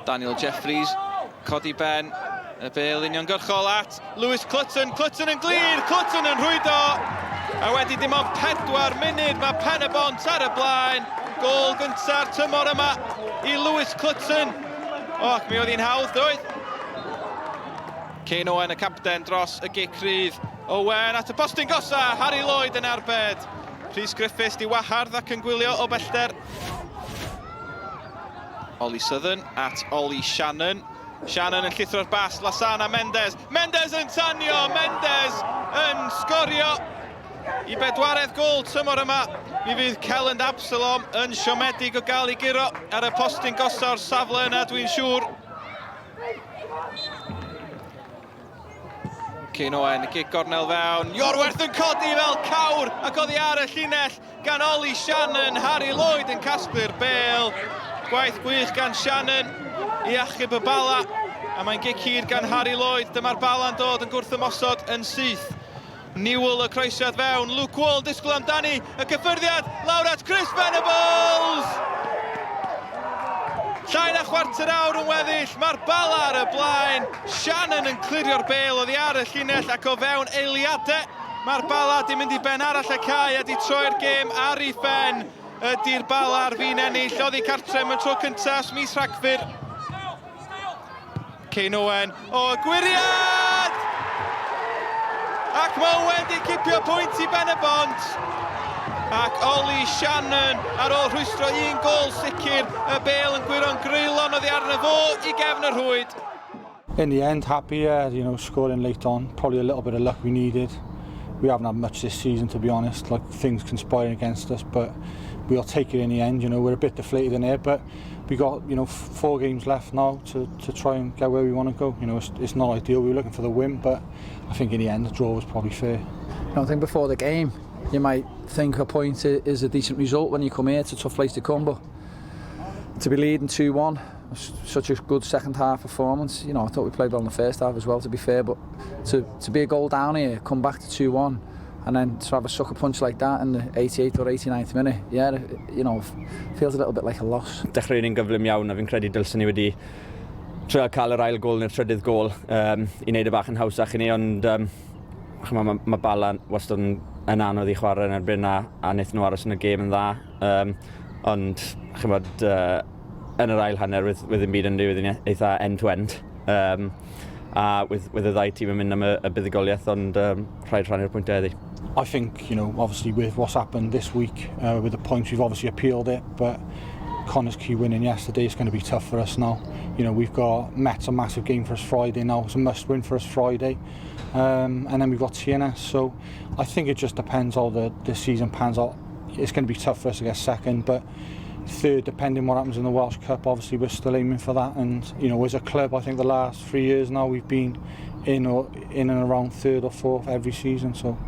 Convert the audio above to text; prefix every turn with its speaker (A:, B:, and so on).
A: Daniel Jeffries, codi ben, y bel uniongyrchol at Lewis Clutton. Clutton yn glir, Clutton yn rhwydo. A wedi dim ond 4 munud mae Pen y Bont ar y blaen. Gôl gynta'r tymor yma i Lewis Clutton. O, ac mi oedd hi'n hawdd, doedd? Kane Owen, y capten, dros y gic rydd. Owen at y postyn gosa, Harry Lloyd yn arbed. Rhys Griffiths di wahardd ac yn gwylio o bellter. Ollie Southern at Ollie Shannon. Shannon yn llithro'r bas, Lasana Mendes. Mendes yn tanio, Mendes yn sgorio i bedwaredd gol tymor yma. Mi fydd Kelland Absalom yn siomedig o gael ei guro ar y postyn gosa o'r safle yna, dwi'n siŵr. Kane Owen, gic gornel fewn. Iorwerth yn codi fel cawr ac oddi ar y llinell gan Ollie Shannon. Harry Lloyd yn casglu'r bel. Gwaith gwych gan Shannon i achub y bala. A mae'n gic hir gan Harry Lloyd. Dyma'r bala'n dod yn gwrth ymosod yn syth. Newell y croesiad fewn, Luke Wall yn disgwyl amdani, y cyffyrddiad lawr at Chris Venables! Llai na chwarter awr yn weddill, mae'r bala ar y blaen, Shannon yn clirio'r bel oddi ar y llinell ac o fewn eiliadau, mae'r bala di mynd i ben arall y cae a di troi'r gêm ar ei phen. Ydy'r bala ar fin ennill oddi cartre am y tro cyntaf mis Rhagfyr. Kane Owen, o gwyriad! Ac mae Owen di cipio pwynt i Ben y Bont. Ac Ollie Shannon ar ôl rhwystro un gol sicr, y bel yn gwyro'n greulon oddi arno fo i gefn y rhwyd.
B: In the end, happy, yeah, scoring late on, probably a little bit of luck we needed. We haven't had much this season, to be honest, like things conspiring against us, but we'll take it in the end, we're a bit deflated in here, but we got four games left now to try and get where we want to go. It's not ideal. We were looking for the win, but I think in the end the draw was probably fair.
C: I think before the game, you might think a point is a decent result when you come here. It's a tough place to come, but to be leading 2-1, such a good second half performance. I thought we played well in the first half as well, to be fair, but to be a goal down here, come back to 2-1, and then to have a sucker punch like that in the 88th or 89th minute, yeah, feels a little bit like a loss.
D: Dechreuon ni'n gyflym iawn a fi'n credu dylswn ni wedi trio cael yr ail gol neu'r trydydd gol i wneud y bach yn hawsach i ni, ond ch'mo, ma Bala wastad yn anodd i chwarae yn erbyn a wnaethon nhw aros yn y gêm yn dda. Ond ch'mod, yn yr ail hanner with ddim byd yn digwydd, eitha end-to-end. A with y ddau tîm yn mynd am y buddugoliaeth, ond rhaid rhannu'r pwyntiau heddi.
B: I think, obviously with what's happened this week, with the points, we've obviously appealed it, but Connah's Quay winning yesterday is going to be tough for us now. We've got Met's a massive game for us Friday now. It's a must win for us Friday. And then we've got TNS. So I think it just depends how the season pans out. It's going to be tough for us to get second, but third, depending what happens in the Welsh Cup, obviously we're still aiming for that. And as a club, I think the last 3 years now we've been in and around third or fourth every season. So